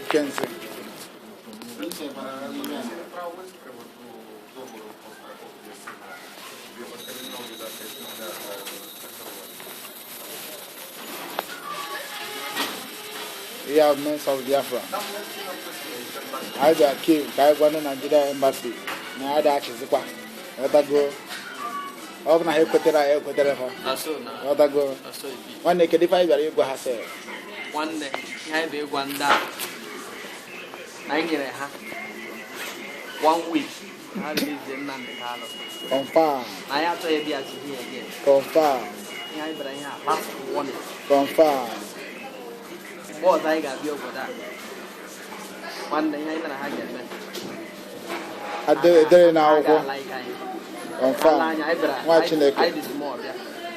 Kense. We have men of Biafra. I bịa Kiev ka anyị gwa ndị Nigeria Embassy na ya da-achịzikwa. Ghọtago? Ọ bụ na ha ekwetere anyị ekwetere ha. Na so na Ghọtago? na so e be. Nwanne, kedu ife anyị bịara ịgwa ha sef? Nwanne, ihe anyị bụ ịgwa ndị a na anyị nyere ha one week ka ha release Nnamdi Kanu. Confirm. Na anyị achọghị ịbịachi here again. Confirm. Ihe anyị bịara ihe a, last warning. Confirm. Mgbe ọzọ anyị ga-abịa obodo a, nwanne, ihe anyị mere ha ga-eme. Edere na Ha akwụkwọ. ga-alike anyị. Confirm. Ala anyị, anyị bịara Nwa Chineke. Anyị dị small bịa.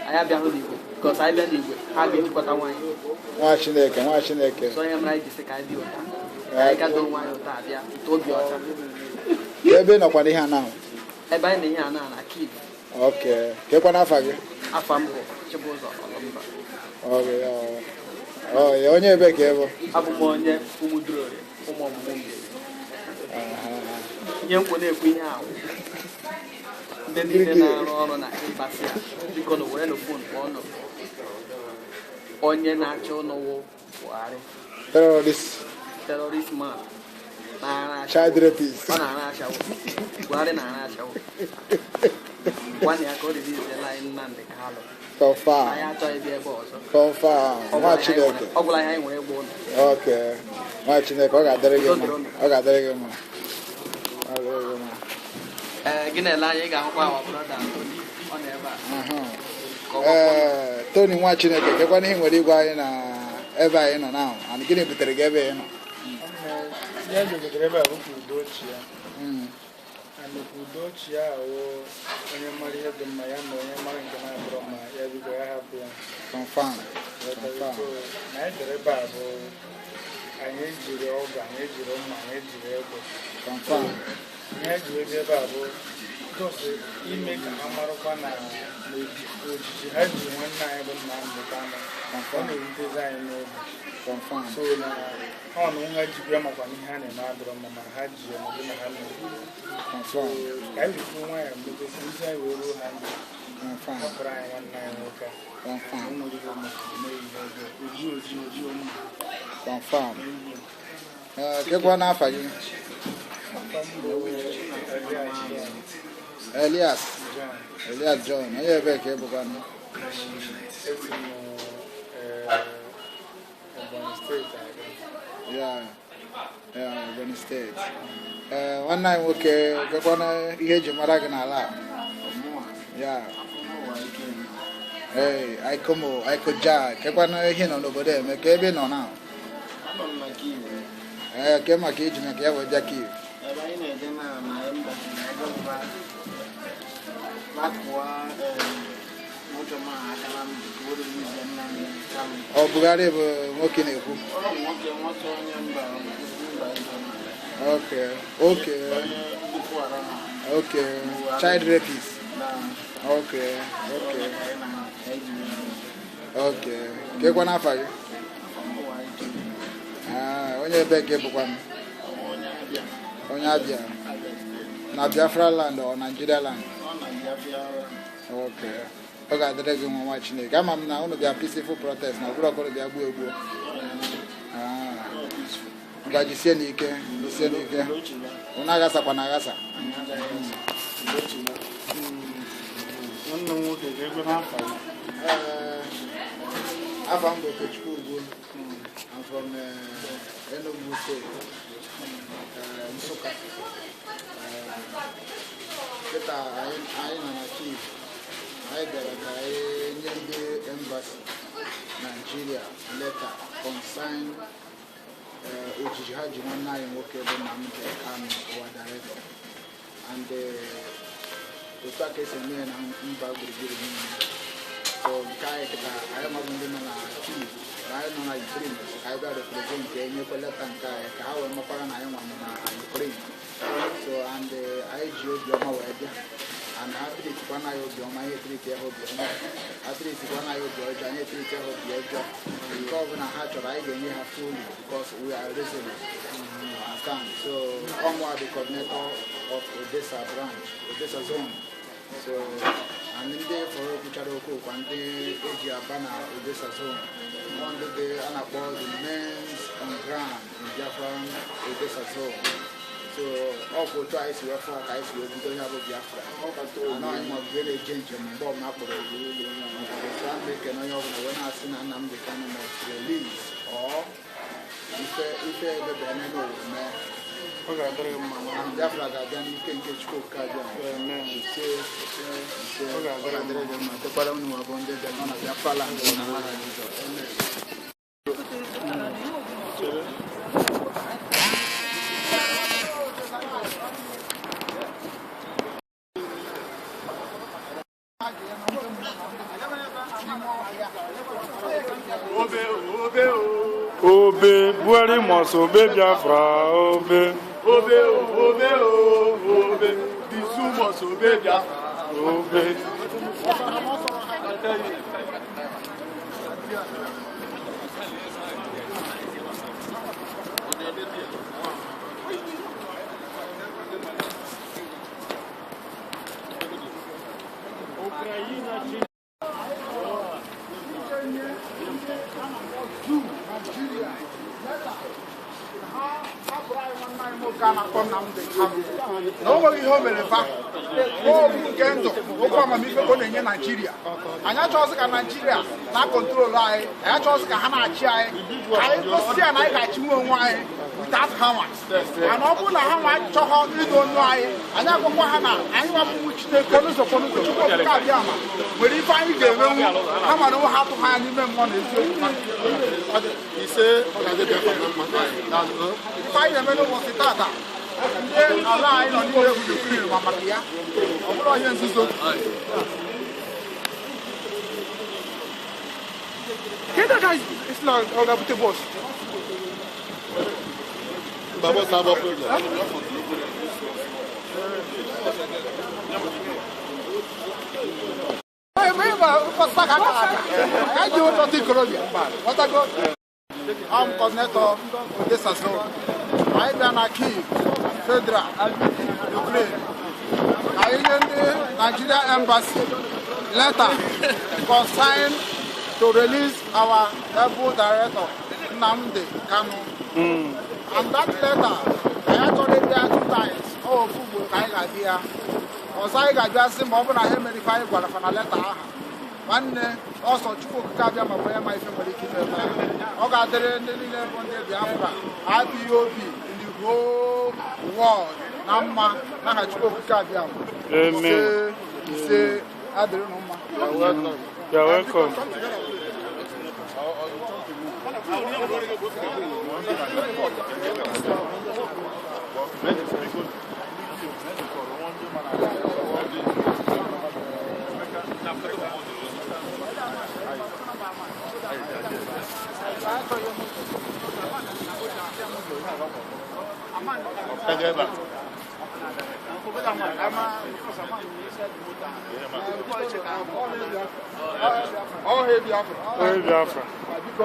Anyị abịaghị n'igwe because anyị bịa n'igwe, ha ga-ejikwata nwaanyị. Nwa Chineke, nwa Chineke. So ihe mere anyị ji sị ka anyị bịa ụta, ka anyị gado onwe anyị ụta, abịa ụta obi ọcha. Ka ebe ị nọkwa n'ihe a now? Ebe anyị na ihe a na Kiev. Okay. Kekwa n'afa gị? Afa m bụ Chibụzọ Ọlọmba. Okay, ọ ya onye ebe ka ị bụ? Abụ m onye Ụmụdurore, ụmụ ọmụmụ mmiri. Ihe nkwo na-ekwu ihe ahụ, ndị niile na-arụ ọrụ na embassy a, biko na were na phone kpọọ nụ onye na-achọ ụnọwụ Buhari. Terrorist. Terrorist man na-ara ashawo. Child rapist. Ọ na-ara ashawo. Buhari na-ara ashawo. Gwanụ ya ka o release anyị Nnamdi Kanu. Confirm. Anyị achọghị ịbịa ebe ọzọ. Confirm. Ọ Nwa gwụla ihe anyị Chineke. ọ gwụla ihe anyị nwere ịgwa ụnụ. Okay. Nwa Chineke, ọ ga-adịrị gị mma. Ọ ga-adịrị gị mma. Ọ ga-adịrị gị mma. Ee, gị na-ele anya, ị ga-ahụkwa our brother Tony, ọ nọ ebe a. Aha. Ka ọ gwakwa. Ee, Tony nwa Chineke, kekwana ihe nwere ịgwa anyị na ebe anyị nọ now and gịnị butere gị ebe ị nọ? Ihe e gotere ebe a bụ ka udo chia. And ka udo chia ahụ, onye mara ihe dị mma ya na onye mara nke na-adịrọ mma ya, biko ya hapụ ya. Confirm. Confirm. So, na anyị bịara ebe a bụ anyị ejiri ọgụ, anyị ejiri mma, anyị ejiri egbe. Confirm. Ihe anyị ji wee bịa ebe a bụ just ime ka ha marakwa na ojiji ha ji nwanne anyị bụ Nnamdi Kanu, ọ na-ewutezi anyị n'obi. Confirm. So na ọ na nwa jikwa makwa na ihe a na-eme adịrọ mma, mana ha ji ya nọdụ na ha mere. Confirm. Ka anyị jikwa nwayọọ mepesi isi anyị wee ruo ha ndị Confirm. hapụrụ anyị nwanne anyị nwoke a. Confirm. O nwere ihe o mere, o meghị ihe ọjọọ, oji oji oji mma. Confirm. Ee, kekwa n'afa gị? Afa m bụ Elias John. Elias. John. Elias John, onye ebe ka ị bụkwanụ? Esi m Ebonyi Steeti abịa. Ya, Ebonyi Steeti. Ee, nwanne anyị nwoke, kekwana ihe eji mara gị n'ala a? Ya. Ee, Aikomo, Aikoja, kekwana ihe nọ n'obodo eme ka ebe ị nọ na? Anọ m na Kiev. Ee, ke maka iji maka ya wee bịa Kiev? Ebe anyị na-eje na embassy na ebe lakụwa nwoke ma aka na ndụ ka o release Nnamdi Kanu. Ọ Buhari bụ nwoke na-ekwu? Ọ bụ nwoke onye mba Israel. Okay. Onye Boko Haram. Okay. Child rapist. Na Okay. anyị na anyị ji wee Okay. Kekwa n'afa gị? ụwa ike. Ah, onye ebe ka ị bụkwanụ? Onye Abịa. Onye Abịa. Abịa Steeti. Na Biafra land or Nigeria land? Ọ na Biafra. Okay. Ọ ga-adịrị gị nwa, nwa Chineke. Ama m na unu bịa peaceful protest na ọ bụrụ ọkụrụ bịa gbuo egbuo. Ah. Ọ peaceful. Ngwa, jisie n'ike, jisie n'ike. Udochiba. Unu aghasakwa na aghasa. Anyị agaghị asa. Udochiba. Nwanne m nwoke, ga-egwe n'afọ ya. Ee, afa m bụ Okechukwu Ugwu. I'm from Enugu State, Nsukka. Kịta anyị nọ na Kiev. Anyị bịara ka anyị nye ndị embassy Nigeria letter concern ojiji ha ji nwanne anyị nwoke bụ Nnamdi Kanu, our director. And otu a ka esi eme ya na mba gburugburu niile. So nke anyị kịta, anyị mabụ ndị nọ na Kiev na anyị nọ na Ukraine, ka anyị bịa represent, enyekwa letter nke anyị ka ha wee makwara na anyị nwa nọ na Ukraine. So and anyị ji obiọma wee bịa. And ha treatikwa na ya obiọma, anyị etriti ya obiọma. Ha treatikwa na ya obi ọjọọ, anyị etriti ya obi ọjọọ. Nke ọbụla ha chọrọ, anyị ga-enye ha fully because we are resolute. You understand? So, I'm the coordinator of Odessa branch, Odessa zone. So, and ndị fọrọ kwuchara okwu kwa ndị eji aba na Odessa zone. Ndị dị a na-akpọ the men's on ground in Biafran Odessa zone. So, ọ bụ otu anyị si wee fụọ ka anyị si wee bido ya bụ Biafra. Anọ anyị ma ọ bụ na-eje njem mgbe ọbụla akpọrọ otu a na-ekene onye ọbụla wee na-asị na Nnamdi Kanu must release or ife ife edebe n'ụwa mee. Ọ ga-adịrị gị mma. And Biafra ga-abịa n'ike nke Chukwu Okike abịa. Amen. Ise ise. Ọ ọ ga-adịrị ga-adịrị gị mma, tekwara unu nwa bụ ndị bịa nọ na Biafra land na aha Jizọs. Amen. Chere. Obe, Buhari must obey Biafra, obe. Obe, obe, obe, the zoo must obey Biafra. Obe. Na o nweghị ihe o mere fa okwu nke ndụ, okwu amamife ka ọ na-enye Naijiria. Anyị achọghịzị ka Naijiria na-akọntrolu anyị, anyị achọghịzị ka ha na-achị anyị. Anyị gosi ya na anyị ga-achịnwe onwe anyị without ha nwa. Mana ọ bụrụ na ha nwa achọghọ ido onu anyị, anyị agwakwa ha na anyị nwabụwu Chineke Chukwu Okike Abịama nwere ife anyị ga-emenwu ha mara onwe ha atụghị anya n'ime mmụọ na eziokwu. Ise, ọ ga-adị Biafra na mma. Ife anyị na-eme n'ụbọchị tata, ndị ala anyị nọ n'ime egwu Ukraine ma maka ya ọ bụrụ ihe nzuzo. Kedu ka isi na ọ ga-abute bọs? Baba Sabo problem. I'm coordinator Odessa zone. I bịa na Kyiv, Federal, Ukraine. Anyị nye ndị Nigeria Embassy letter consign to release our able director Nnamdi Kanu. And that letter, anyị achọrọ ịbịa two times, ọ ofu ugboro ka anyị ga-abịa ya. Ọzọ anyị ga-abịa sị ma ọ bụrụ na ha emere ife anyị gwara fa na leta aha. Nwanne ọsọ Chukwu Okike abịa ma bụ onye ma ife nwere ike ime ebe ahụ. Ọ ga-adịrị ndị niile bụ ndị Biafra, IPOB in the whole world na mma n'aha Chukwu Okike abịa. Amen. Ise ise, adịrị unu mma. You are welcome. All hail Biafra. All hail Biafra. We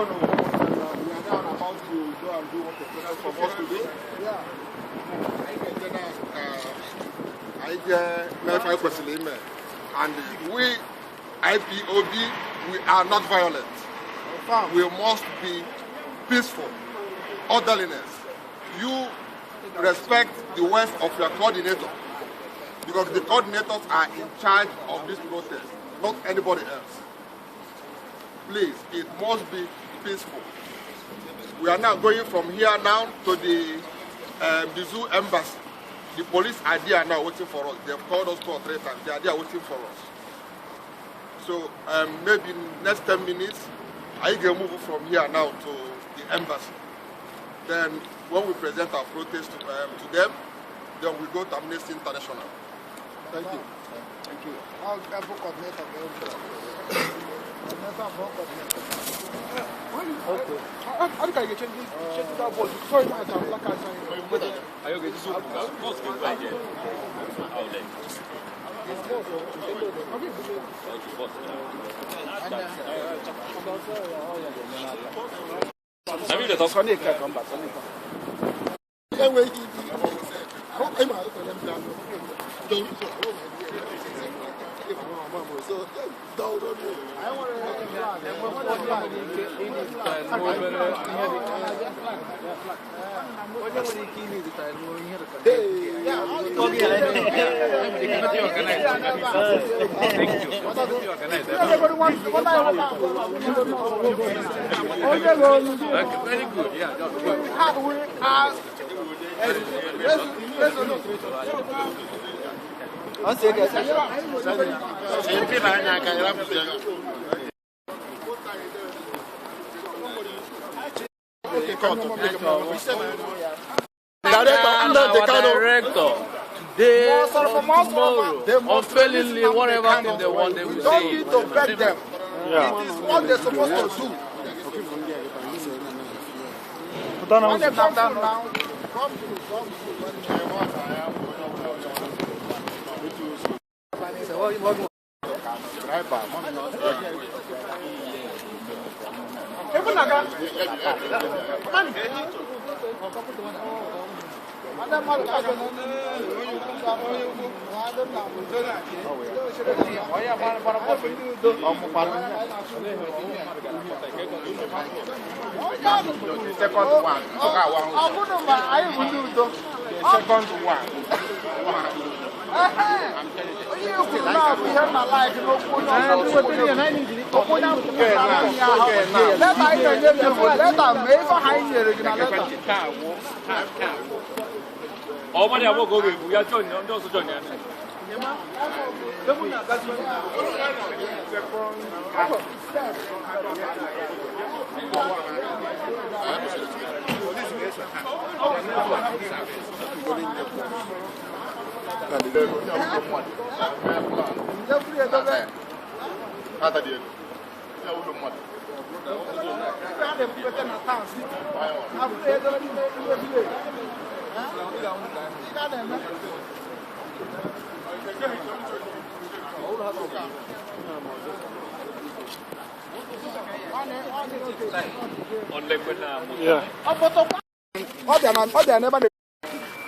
are now about to go and do what the president from us today. Yeah. I get my email. And we, IPOB, we are not violent. We must be peaceful, orderliness. You respect the words of your coordinator, because the coordinators are in charge of this protest, not anybody else. Please, it must be peaceful. We are now going from here now to the zoo embassy. The police are there now waiting for us. They have called us 2 or 3 times. They are there waiting for us. So maybe next 10 minutes, I can move from here now to the embassy. Then when we present our protest to them, then we go to Amnesty International. Thank you. Thank you. I'll coordinator. Okay. How can you change this? Change that board. Sorry, I can't. Very good. Yeah. Director, today, tomorrow, unfailingly, whatever thing they want, they will You say. don't need to beg them. Yeah. It is what they're supposed to do. When they come through now, come through, come through. The second one. The second one. Ọmọdé àwọn ọgọ rẹ ìbúyá jọ ní ọjọ́ sọjọ ní àná. Yeah. Ọ bịa n'ebe a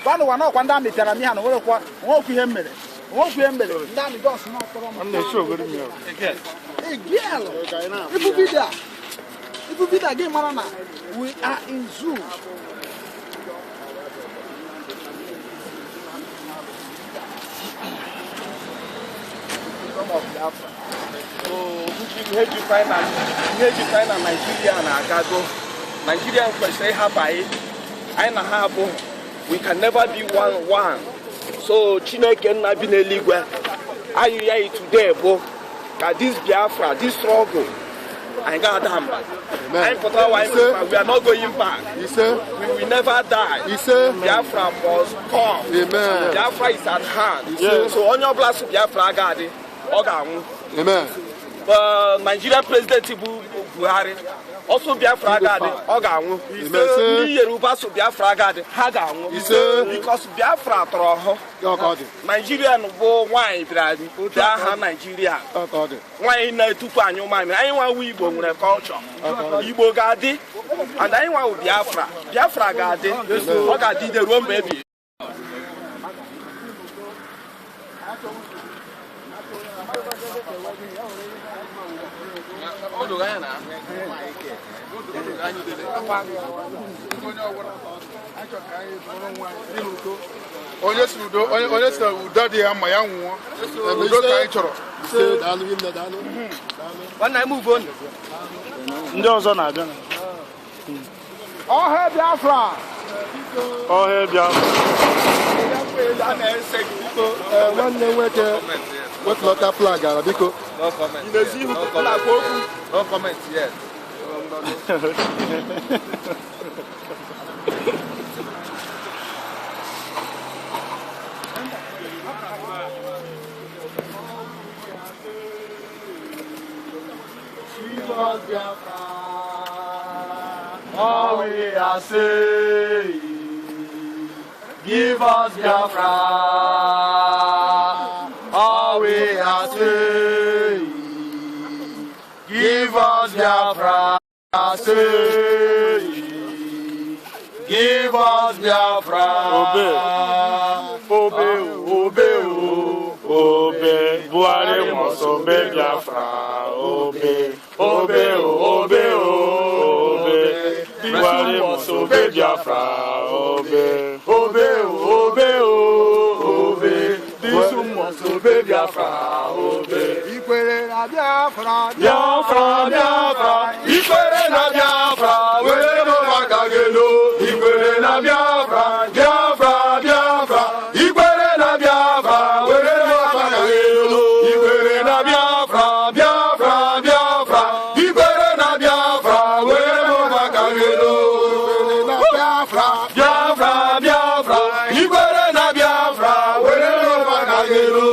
gwanụ ọkwa ndị amị pịara m ihe na nwerekwa nwekwu ihe mere nwekwu ihe mere ndị amị jọs na-akpọrọ m. I'm not sure what it means. Hey, girl, ifu video a, ifu video a gị mara na we are in zoo. Ihe jikwa na Naijiria na-agago. Naijiria kwesịrị ịhapụ anyị, anyị na ha abụ, we can never be one. So Chineke nna bi n'eluigwe, ayụ ya today bụ ka this Biafra, this struggle, anyị ga-ada mba. Anyị pụtara wa anyị pụtara, we are not going back. We will never die. Biafra must come. Amen. Biafra is at hand. Yes. So onye ọbụla sị Biafra aga adị, ọ ga-anwụ. Amen. Nigeria president bụ Buhari, ọsọ Biafra aga adị, ọ ga-anwụ. Ndị Yoruba so Biafra aga adị, ha ga-anwụ. Because Biafra tọrọ ọhụ. Nigeria bụ nwaanyị bịara bịa ha Nigeria. Nwaanyị na-etupu anyị ụmụ anyị nwawu Igbo nwere culture. Igbo ga-adị, and anyị nwawu Biafra. Biafra ga-adị, ọ ga-adịde ruo mgbe ebighị. Onye si udo, onye si udo dị ya mma ya nwụọ. Udo ka anyị chọrọ. Ndị ọzọ na-abịa. Ọha Biafra. Ọha Biafra. Nwanne nwoke wetụlọta flag ala biko. No comment. No comment yet. All we are saying, give us Biafra. All All we are saying, give us Biafra, say, give us Biafra. Obey, obey, obey, obey. Buhari must obey Biafra. Obey, obey, obey, obey. Buhari must obey Biafra. Obey, obey, obey, obey. This must obey Biafra. Obey. Ikwere na Biafra, Biafra, Biafra. Ikwere na Biafra. Were mo makagelo. Ikwere na Biafra, Biafra, Biafra. Ikwere na Biafra, were mo makagelo. Ikwere na Biafra, Biafra, Biafra. Ikwere na Biafra, were mo makagelo. Biafra, Biafra, Biafra. Ikwere na Biafra, were mo makagelo.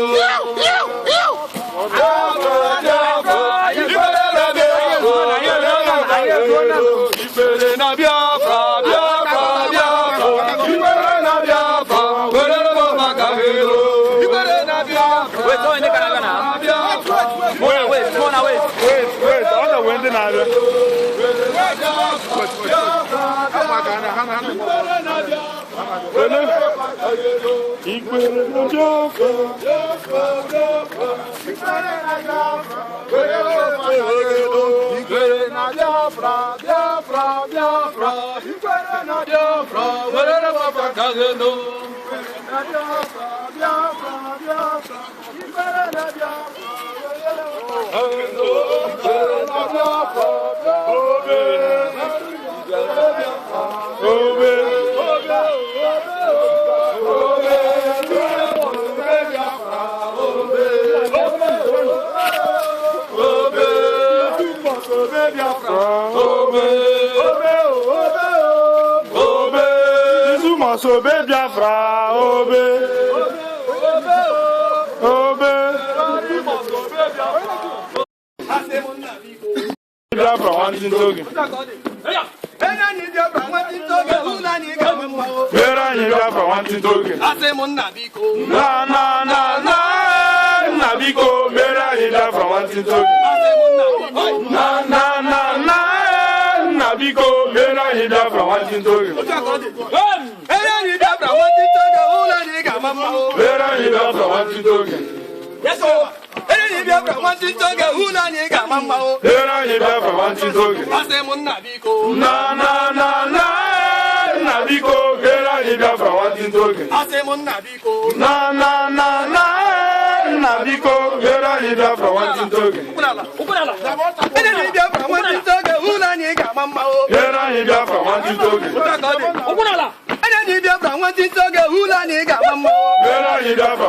Ikwere na Biafra, Biafra, Biafra. Ikwere na Biafra, were mo makagelo. Ikwere na Biafra. Wait, no, wait, wait, wait, wait. Ọ na-enwe ndị na-abịa. Ikwere na Biafra, Ikwere na Biafra, Biafra, Biafra. Ikwere na Biafra, were mo makagelo. Biafra, Biafra, Biafra. Ikwere na Biafra, Ikwere na Biafra, obey, obey, obey. Izu must obey Biafra, obey, obey. Biafra nwantịntị oge. Mere anyị Biafra nwantịntị oge. Na na na na nna biko mere anyị Biafra nwantịntị oge. Na na na na nna biko mere anyị Biafra nwantịntị oge. Mere anyị Biafra nwantịntị oge. Mere anyị Biafra nwantịntị oge. Na na na na nna biko mere anyị Biafra nwantịntị oge. Na na na na nna biko mere anyị Biafra nwantịntị oge. Mere anyị Biafra nwantịntị oge. Mere anyị Biafra nwantịntị oge. Na na na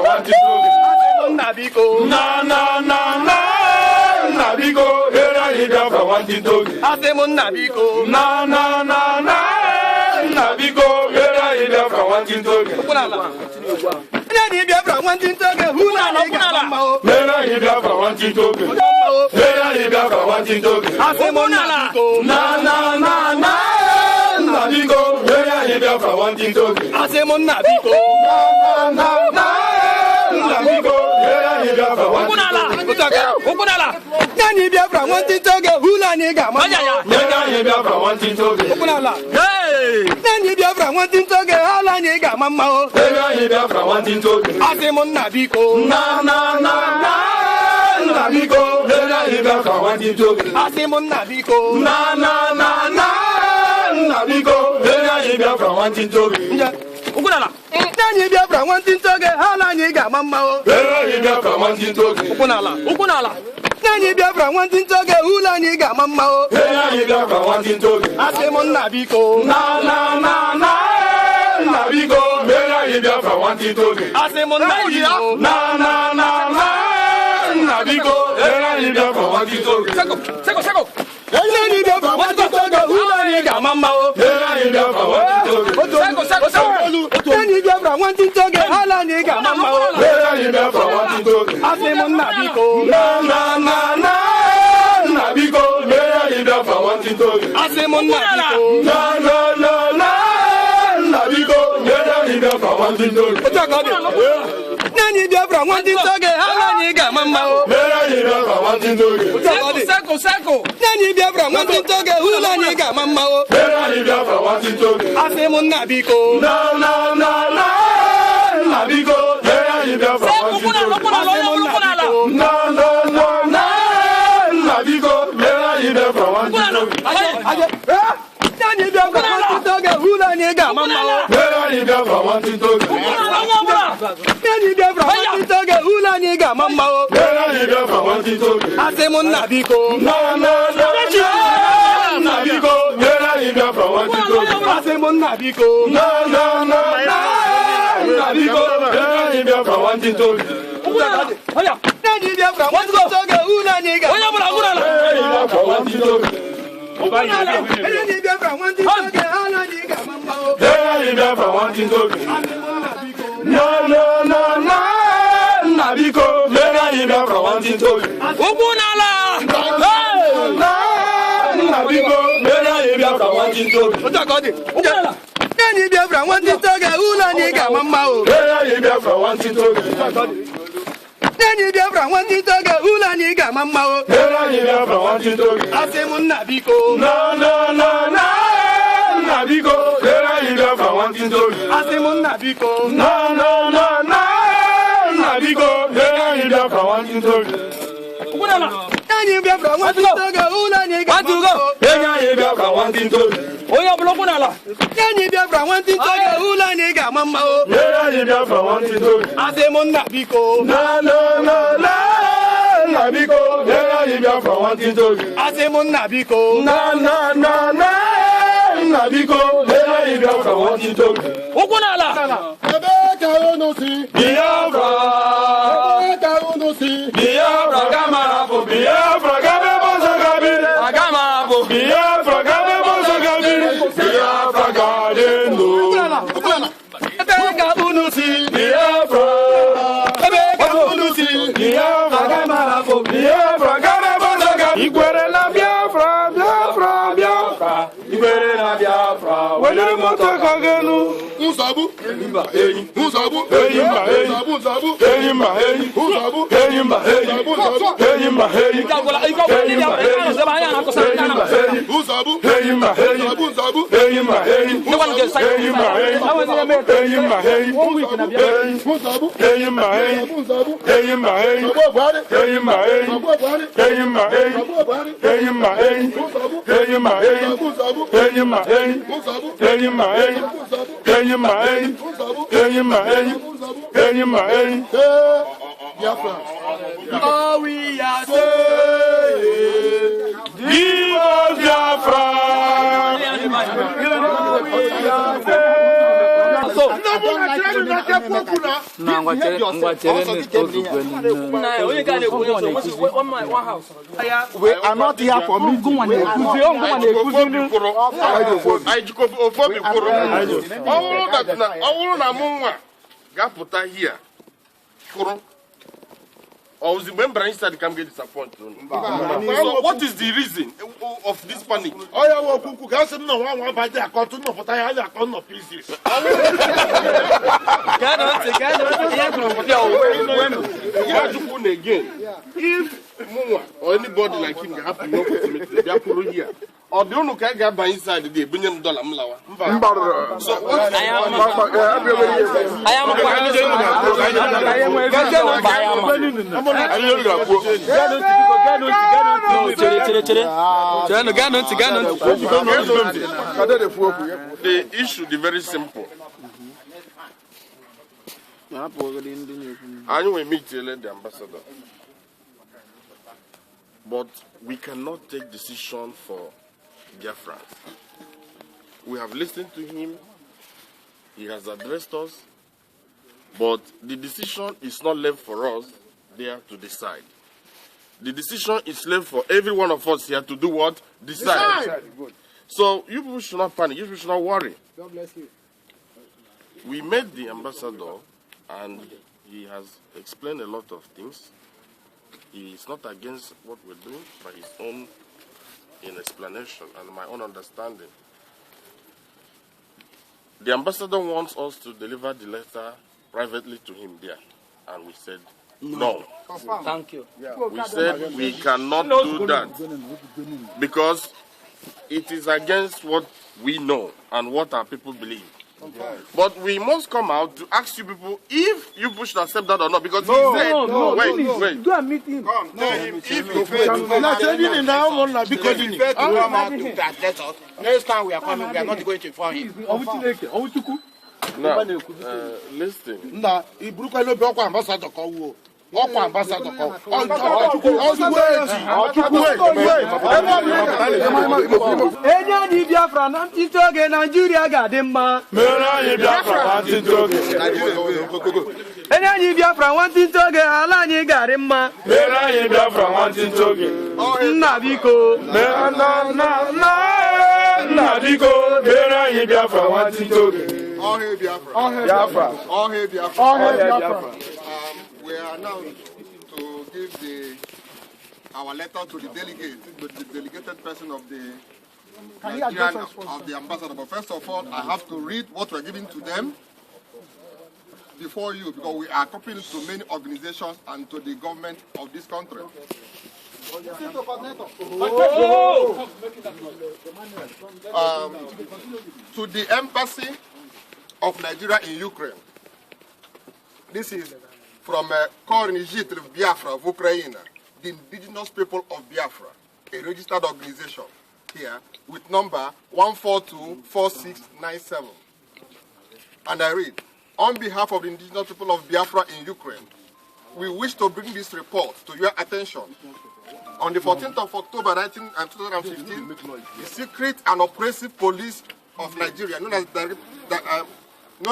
na nna biko mere anyị Biafra nwantịntị oge. Na na na na nna biko mere anyị Biafra nwantịntị oge. Mere anyị Biafra nwantịntị oge. Mere anyị Biafra nwantịntị oge. Na na na na nna biko mere anyị Biafra nwantịntị oge. Na na na nna biko mere anyị Biafra nwantịntị oge. Mere anyị Biafra nwantịntị oge. Mere anyị Biafra nwantịntị oge. Na na na na nna biko mere anyị Biafra nwantịntị oge. Na na na na nna biko mere anyị Biafra nwantịntị oge. Mere anyị Biafra nwantịntị oge. Mere anyị Biafra nwantịntị oge. Na na na na nna biko mere anyị Biafra nwantịntị oge. Na na na na nna biko mere anyị Biafra nwantịntị oge. Mere anyị Biafra nwantịntị oge. Mere anyị Biafra nwantịntị oge. Na na na na nna biko mere anyị Biafra nwantịntị oge. Na na na na nna biko mere anyị Biafra nwantịntị oge. nwantịntị oge. Seko seko. Nye anyị Biafra nwantịntị oge, ụlọ anyị ga-ama mma o. Nyere anyị Biafra nwantịntị oge. Asị m nna biko. Na na na na nna biko. Nyere anyị Biafra nwantịntị oge. Asị m nna biko. Na na na na nna biko. Nyere anyị Biafra nwantịntị oge. Nye anyị Biafra nwantịntị oge, ụlọ anyị ga-ama mma o. Nyere anyị Biafra nwantịntị oge. Nye anyị Biafra nwantịntị oge, ụlọ anyị ga-ama mma o. Nyere anyị Biafra nwantịntị oge. Asị m nna biko. Na na na nna biko. Nyere anyị Biafra nwantịntị oge. Asị m nna biko. Na na na na nna biko. Nyere anyị Biafra nwantịntị oge. Nye anyị Biafra nwantịntị oge, ụlọ anyị ga-ama mma o. Nyere anyị Biafra nwantịntị oge. Nye anyị Biafra nwantịntị oge, ụlọ anyị ga-ama mma o. Nyere anyị Biafra nwantịntị oge. Na na na na nna biko. Nyere anyị Biafra nwantịntị oge. Ugwu n'ala. Na nna biko. Nyere anyị Biafra nwantịntị oge. Otu a ka ọ dị. Nye anyị Biafra nwantịntị oge, ụlọ anyị ga-ama mma o. Nyere anyị Biafra nwantịntị oge. Nye anyị Biafra nwantịntị oge, ụlọ anyị ga-ama mma o. Nyere anyị Biafra nwantịntị oge. Asị m nna biko. Na na na na nna biko. Nyere anyị Biafra nwantịntị oge. Asị m nna biko. Na na na na nna biko. Nyere anyị Biafra nwantịntị oge. Nye anyị Biafra nwantịntị oge, ụlọ anyị ga-ama mma o. Nyere anyị Biafra nwantịntị oge. Onye ọbụla ụkwụ n'ala. Nye anyị Biafra nwantịntị oge, ụlọ anyị ga-ama mma o. Nyere anyị Biafra nwantịntị oge. Asị m nna biko. Na na na na nna biko. Nyere anyị Biafra nwantịntị oge. Asị m nna biko. Na na na na nna biko. Nyere anyị Biafra nwantịntị oge. Ụkwụ n'ala. Ebe ka unu si? Biafra. Ebe ka unu si? Biafra gama hapụ. Biafra gaba ebe ọzọ gabiri. Aga m ahapụ. Biafra gaba ebe ọzọ gabiri. Biafra ga-adị ndụ. Ebe ka unu si? Biafra. Ebe ka unu si? Biafra Aga m ahapụ. Biafra gaba ebe ọzọ gabiri. Ikwere na Biafra, Biafra, Biafra. Ikwere na Biafra. Weliri moto ka genu. Nsogbu. Mba enyi. Nsogbu. Enyi mba enyi. Nsogbu nsogbu. Enyi mba enyi. Nsogbu. Enyi mba enyi. Nsogbu nsogbu. Enyi mba enyi. Ike agwụla ike ọgwụla ndị Biafra ike anọsị ebe anyị na-akọsa ndị Enyi mba anakọsa. enyi. Nsogbu. Enyi mba enyi. Nsogbu nsogbu. Enyi mba enyi. Ndekwanụ nke sa- Enyi mba enyi. Enyi mba enyi. Enyi. Nsogbu. Enyi mba enyi. Nsogbu. Enyi mba enyi. Nsogbu Buhari. Enyi mba enyi. Nsogbu Buhari. Enyi mba enyi. Nsogbu Buhari. Enyi mba enyi. Nsogbu. Enyi mba enyi. Nsogbu nsogbu. Enyi mba enyi. Nsogbu. Enyi mba enyi. Nsogbu. Enyi mba enyi. Nsogbu. Enyi mba enyi. Nsogbu. Enyi mba enyi. Ee, Biafra. All we are saying. Give us Biafra. Na ngwa chere ngwa chere ozugbo nne. Onye ga na-ekwu onye ọzọ, one man, one house. We are not here for meeting. We are not Anyị jikwa ofu obi kwụrụ. Ọ bụrụ na mụ nwa ga-apụta hia kwụrụ Or mgbe m bara inside ka m ga-disappoint unu. So what is the reason of this panic? Ọya wụ okwukwu ka asị m na nwa nwa baje akọtụ nnọpụta ya a akọ nnọ pieces. Geenụ ntị, geenụ ntị, ihe kwuru pụta Ajụkwu na again, if mụnwa or anybody like him ga-ahapụ ihe o kwesịrị metụta bịa kwuru here, ọ dị unu ka a ga-aba inside dị ebunye m dọla m lawa. So what Anyị amakwa. No, chere chere chere. Chere geenụ ntị, geenụ ntị. The issue dị very simple. Anyị will meet the ambassador. But we cannot take decision for Biafrans. We have listened to him. He has addressed us. But the decision is not left for us there to decide. The decision is left for every one of us here to do what? Decide. So you people should not panic. You people should not worry. God bless you. We met the ambassador and he has explained a lot of things. He is not against what we're doing, by his own in explanation and my own understanding. The ambassador wants us to deliver the letter privately to him there, and we said No. Thank you. We said we cannot do that because it is against what we know and what our people believe. But we must come out to ask you people if you should accept that or not, because he said, No, wait, wait. Go and meet him. Come, tell him if you fail to come Na out, trading na ụmụnna biko If dini. you fail to come out to address us, next time we are coming, we are not going to inform him. Now, listen. Nna iburukwa n'obi ọkwa ambassador ka ọ wuo. Ọkwa ambassador ka ọ Ọchukwu eji. Enye anyị Biafra na ntịtị oge Naijiria ga-adị mma. Mere anyị Biafra nwantịntị oge. Enye anyị Biafra nwantịntị oge ala anyị ga-adị mma. Mere anyị Biafra nwantịntị oge. Nna biko. Na na na na nna biko mere anyị Biafra nwantịntị oge. All hail Biafra. Biafra. All hail Biafra. All hail Biafra. We are now to give our letter to the delegate, the delegated person of the Nigerian, of the ambassador. But first of all, I have to read what we're giving to them before you, because we are copying to many organizations and to the government of this country. To the embassy of Nigeria in Ukraine. This is from Kornijitl Biafra of Ukraine, the indigenous people of Biafra, a registered organization here with number 1424697. And I read, on behalf of the indigenous people of Biafra in Ukraine, we wish to bring this report to your attention. On the 14th of October 2015, the secret and oppressive police of Nigeria, known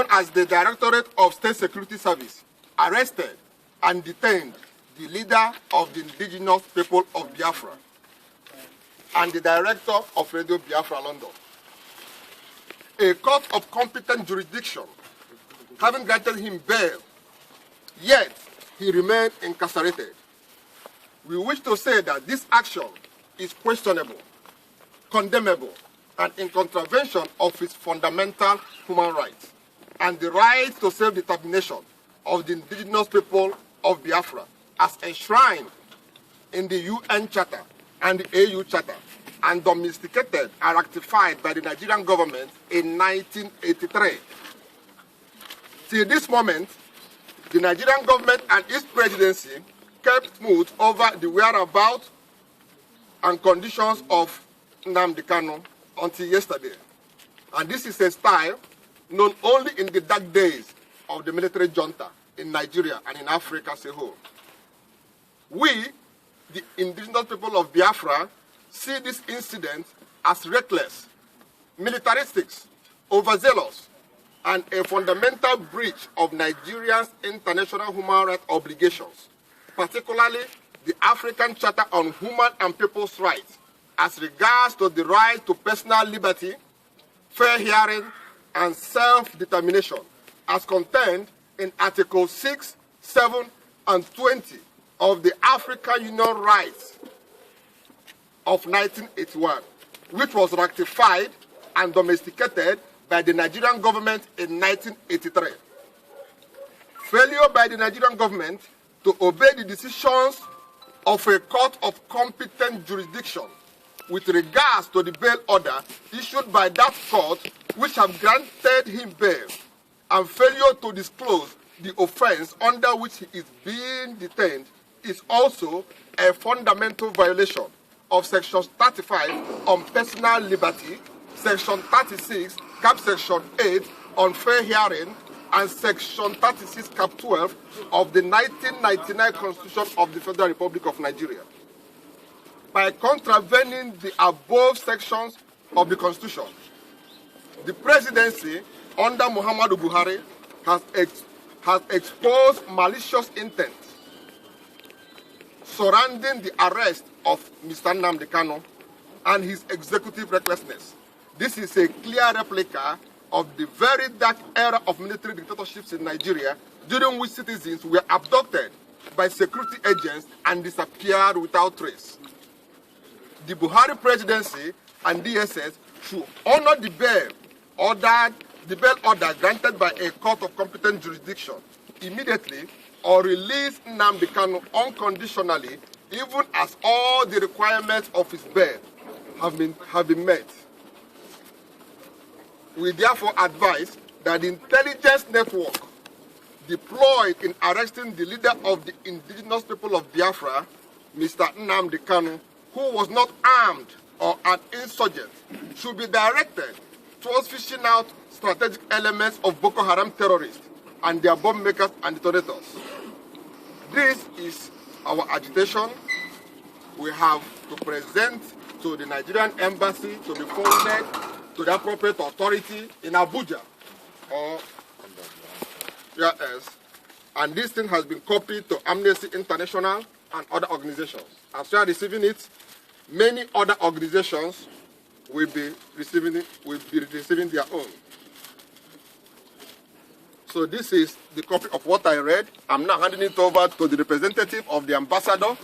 as the Directorate of State Security Service, arrested and detained the leader of the indigenous people of Biafra and the director of Radio Biafra London. A court of competent jurisdiction having granted him bail, yet he remained incarcerated. We wish to say that this action is questionable, condemnable, and in contravention of his fundamental human rights and the right to self-determination of the indigenous people of Biafra as enshrined in the UN Charter and the AU Charter and domesticated and ratified by the Nigerian government in 1983. Till this moment, the Nigerian government and its presidency kept mute over the whereabouts and conditions of Nnamdi Kanu until yesterday. And this is a style known only in the dark days of the military junta in Nigeria and in Africa as a whole. We, the indigenous people of Biafra, see this incident as reckless, militaristic, overzealous, and a fundamental breach of Nigeria's international human rights obligations, particularly the African Charter on Human and People's Rights, as regards to the right to personal liberty, fair hearing, and self-determination, as contained in Article 6, 7, and 20 of the African Union Rights of 1981, which was ratified and domesticated by the Nigerian government in 1983. Failure by the Nigerian government to obey the decisions of a court of competent jurisdiction with regards to the bail order issued by that court which have granted him bail, and failure to disclose the offense under which he is being detained is also a fundamental violation of Section 35 on personal liberty, Section 36, Cap Section 8 on fair hearing, and Section 36, Cap 12 of the 1999 Constitution of the Federal Republic of Nigeria. By contravening the above sections of the Constitution, the presidency under Muhammadu Buhari has exposed malicious intent surrounding the arrest of Mr. Nnamdi Kanu and his executive recklessness. This is a clear replica of the very dark era of military dictatorships in Nigeria, during which citizens were abducted by security agents and disappeared without trace. The Buhari presidency and DSS should honor the bail order granted by a court of competent jurisdiction immediately, or release Nnamdi Kanu unconditionally, even as all the requirements of his bail have been met. We therefore advise that the intelligence network deployed in arresting the leader of the indigenous people of Biafra, Mr. Nnamdi Kanu, who was not armed or an insurgent, should be directed towards fishing out strategic elements of Boko Haram terrorists and their bomb makers and detonators. This is our agitation. We have to present to the Nigerian embassy to be forwarded to the appropriate authority in Abuja or where else. And this thing has been copied to Amnesty International and other organizations. As we are receiving it, many other organizations will be receiving it, will be receiving their own. So this is the copy of what I read. I'm now handing it over to the representative of the ambassador.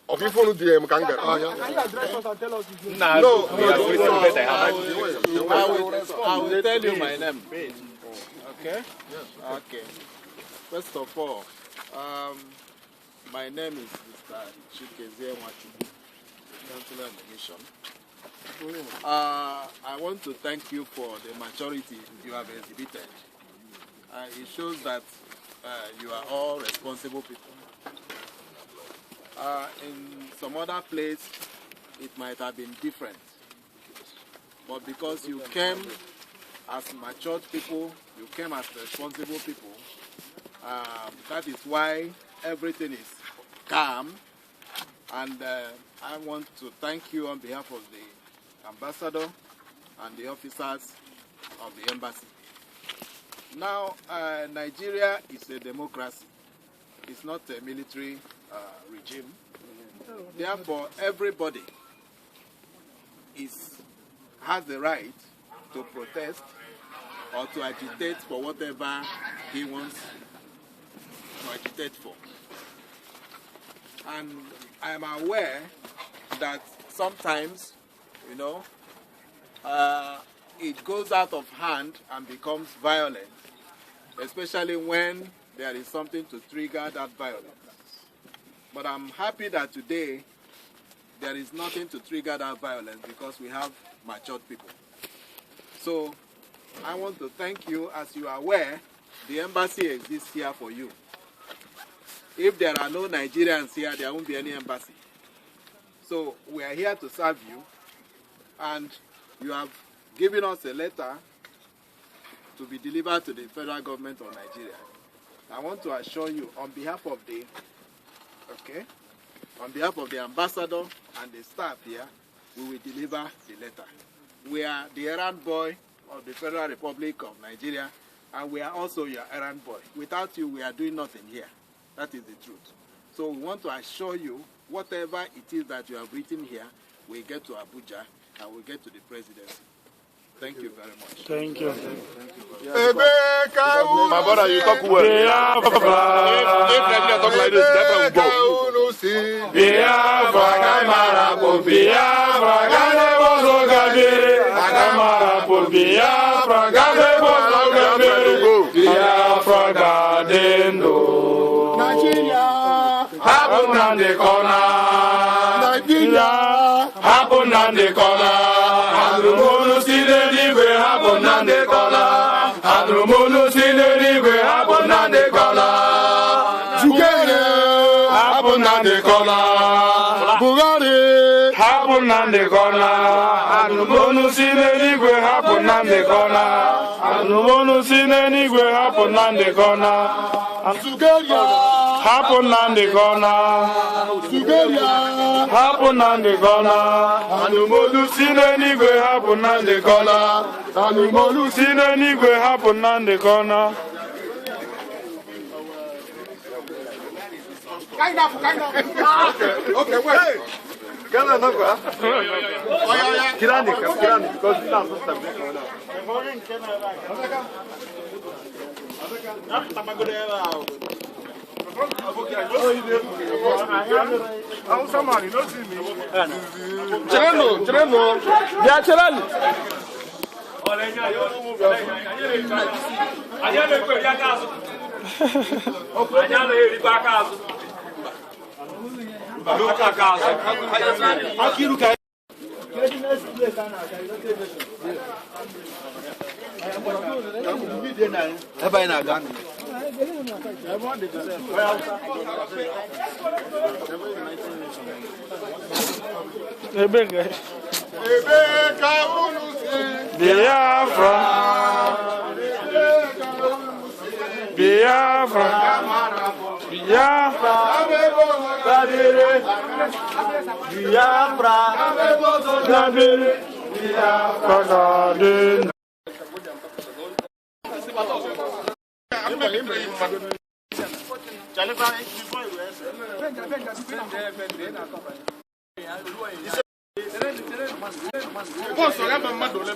Of Ifonu DM Kangara. Can you address us and tell us his name? No, I will tell you my name. Okay? Okay. First of all, my name is Mr. Chikezie Nwachukwu, Councillor on the Mission. I want to thank you for the maturity you have exhibited. It shows that you are all responsible people. In some other place, it might have been different. But because you came as matured people, you came as responsible people, that is why everything is calm. And I want to thank you on behalf of the ambassador and the officers of the embassy. Now, Nigeria is a democracy. It's not a military regime. Therefore, everybody has the right to protest or to agitate for whatever he wants to agitate for. And I am aware that sometimes, you know, it goes out of hand and becomes violent, especially when there is something to trigger that violence. But I'm happy that today there is nothing to trigger that violence because we have matured people. So I want to thank you. As you are aware, the embassy exists here for you. If there are no Nigerians here, there won't be any embassy. So we are here to serve you, and you have given us a letter to be delivered to the federal government of Nigeria. I want to assure you on behalf of the on behalf of the ambassador and the staff here, we will deliver the letter. We are the errand boy of the Federal Republic of Nigeria, and we are also your errand boy. Without you, we are doing nothing here. That is the truth. So we want to assure you, whatever it is that you have written here, we get to Abuja and we get to the presidency. Thank you very much. Thank you. My brother, you talk well. If Nigeria talk like this, Biafra will go. Biafra, Biafra, Biafra, Nigeria, happen on the corner. Nigeria, happen on the corner. Adrumonu si n'eluigwe, happen on the corner. Adrumonu si n'eluigwe, happen on the corner. Jukere, happen on the corner. Buhari, happen on the corner. Adrumonu si n'eluigwe, happen on the corner. Adrumonu si n'eluigwe, happen on the corner. Sugeria, happen on the corner. Sugeria, happen on the corner. Anumolu si n'eluigwe, happen on the corner. Anumolu si n'eluigwe, happen on the corner. Okay, wait. Kirani, because it's not supposed to be. Cherano, Cherano. Yeah, Cherano. Anyị anaghị eri aka azụ. Anyị anaghị erikwa aka azụ. Aka azụ. Ebe anyị na-aga. Ebe ka unu si? Biafra. Biafra. Biafra. Biafra. Biafra. Bọ́ọ̀sì ọ̀gá bá mmadụ ole.